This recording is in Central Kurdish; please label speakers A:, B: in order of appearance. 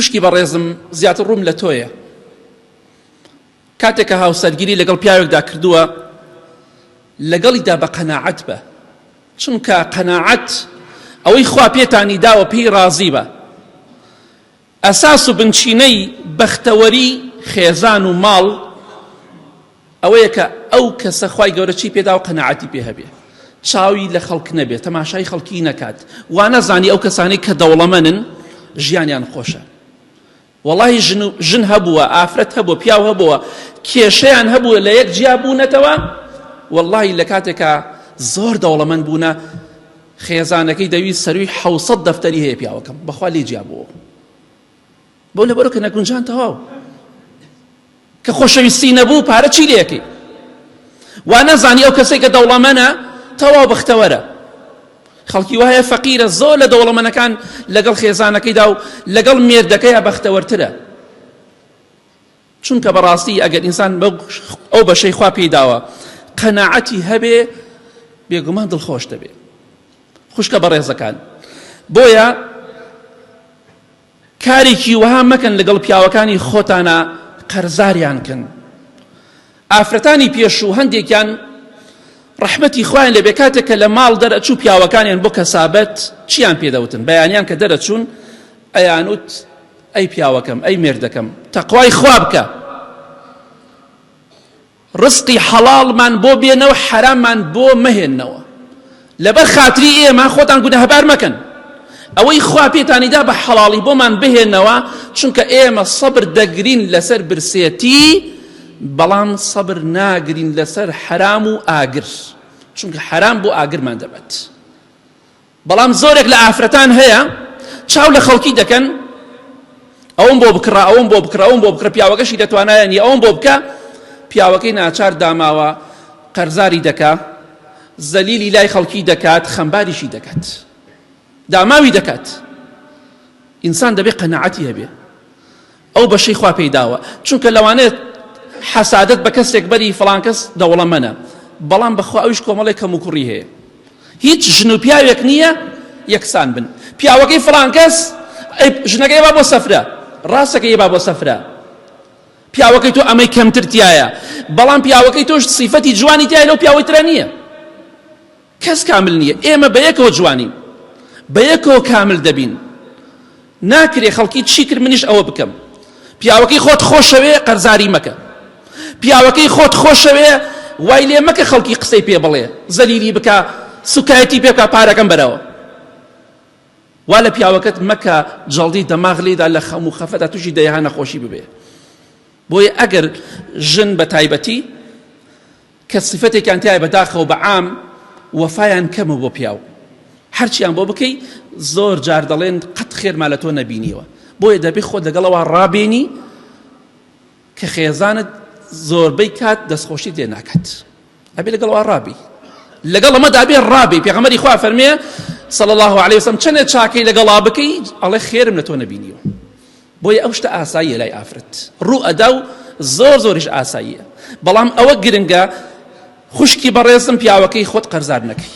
A: خوشکی بەڕێزم زیاتر ڕووم لە تۆیە کاتێک کە هاوسەرگیری لەگەڵ پیاوێکدا کردووە لەگەڵیدا بە قەناعەت بە چونکە قەناعەت ئەوەی خوا پێتانی داوە پێی ڕازی بە ئەساس و بنچینەی بەختەوەری خێزان و ماڵ ئەوەیە کە ئەو کەسە خوای گەورە چی پێداوە قەناعەتی پێ هەبێ چاوی لە خەڵک نەبێ تەماشای خەڵکی نەکات وا نەزانی ئەو کەسانەی کە دەوڵەمەنن ژیانیان خۆشە وەڵی ژن و ژن هەبووە ئافرەت هەبووە پیاو هەبووە کێشەیان هەبووە لە یەک جیا بوونەتەوە وەڵی لە کاتێکا زۆر دەوڵەمەند بوونە خێزانەکەی دەویست سەروی حوسەد دەفتەری هەیە پیاوەکەم بەخوا لێ جیا بووە بۆ لەبەرو کە نەگونجان تەواو کە خۆشەویستی نەبوو پارە چی لەکەی وا نەزانی ئەو کەسێک کە دەوڵەمەنە تەواو بەختەوەرە خەڵکی وایە فەقیرە زۆر لە دەوڵەمەنەکان لەگەڵ خێزانەکەیدا و لەگەڵ مێردەکەیا بەختەوەرترە چونکە بەڕاستی ئەگەر ئینسان ئەو بەشەی خوا پێی داوە قەناعەتی هەبێ بێگومان دڵخۆش دەبێ خوشکە بەڕێزەکان بۆیە کارێکی وەها مەکەن لەگەڵ پیاوەکانی خۆتانا قەرزاریان کەن. ئافرەتانی پێشوو هەندێکیان ڕەحمەتی خوایان لێبێ کاتێک کە لە ماڵ دەرەچوو پیاوەکانیان بۆ کەسابەت چیان پێ دەوتن بەیانیان کە دەرەچوون ئەیانوت ئەی پیاوەکەم ئەی مێردەکەم تەقوای خوا بکە ڕزقی حەڵاڵمان بۆ بێنە و حەراممان بۆ مەهێنەوە لەبەر خاتری ئێمە خۆتان گوناهبار مەکەن ئەوەی خوا پێتانی دا بە حەڵاڵی بۆمان بهێنەوە چونکە ئێمە سەبر دەگرین لەسەر برسێتی بەڵام سەبر ناگرین لەسەر حەرام و ئاگر چونکە حەرام بۆ ئاگرمان دەبەت بەڵام زۆرێک لە ئافرەتان هەیە چاو لە خەڵکی دەکەن ئەوم بۆ بکڕە ئەوم بۆ بکڕە ئەوم بۆ بکڕە پیاوەکەشی دەتوانایە نیە ئەوم بۆ بکە پیاوەکەی ناچار داماوە قەرزاری دەکا زەلیلی لای خەڵکی دەکات خەمباریشی دەکات داماوی دەکات ئینسان دەبێ قەناعەتی هەبێ ئەو بەشەی خوا پێی داوە چونکە لەوانەیە حەسادەت بە کەسێک بەری فڵان کەس دەوڵەمەنە بەڵام بەخوا ئەویش کۆمەڵێک کەموکوڕی هەیە هیچ ژن و پیاوێک نییە یەکسان بن پیاوەکەی فڵان کەس ژنەکەی با بۆ سەفرە ڕاستەکەی با بۆ سەفرە پیاوەکەی تۆ ئەمەی کەمتر تایە بەڵام پیاوەکەی تۆش سیفەتی جوانی تایە لەو پیاوەی ترە نییە کەس کامل نییە ئێمە بەیەکەوە جوانین بەیەکەوە کامل دەبین ناکرێ خەڵکی چی کرد منیش ئەوە بکەم پیاوەکەی خۆت خۆشەوێ قەرزاری مەکە پیاوەکەی خۆت خۆشەوێ وای لێ مەکە خەڵکی قسەی پێ بڵێ زەلیلی بکە سوکایەتی پێ بکە پارەکەم بەرەوە وا لە پیاوەکەت مەکە جەڵدی دەماغ لێدا لە خەم و خەفەتا تووشی دەیها نەخۆشی ببێ بۆیە ئەگەر ژن بە تایبەتی کە سیفەتێکیان تیایە بەداخەوە بە عام وەفایان کەمە بۆ پیاو هەرچیان بۆ بکەی زۆر جار دەڵێن قەت خێرما لە تۆ نەبینیوە بۆیە دەبێ خۆت لەگەڵەوە ڕابێنی کە خێزانت زۆربەی کات دەستخۆشی لێ ناکات ئەبێ لەگەڵەوە ڕابی لەگەڵ ئەمەدا بێ ڕابی پێغەمبەری خوا فەرمێ صلی الله علیه وسلم چەندێ چاکەی لەگەڵا بکەی ئەڵێ خێرم لە تۆ نەبینیوە بۆیە ئەو شتە ئاساییە لای ئافرەت ڕوو ئەدا و زۆر زۆریش ئاساییە بەڵام ئەوە گرنگە خوشکی بەڕێزم پیاوەکەی خۆت قەرزار نەکەی.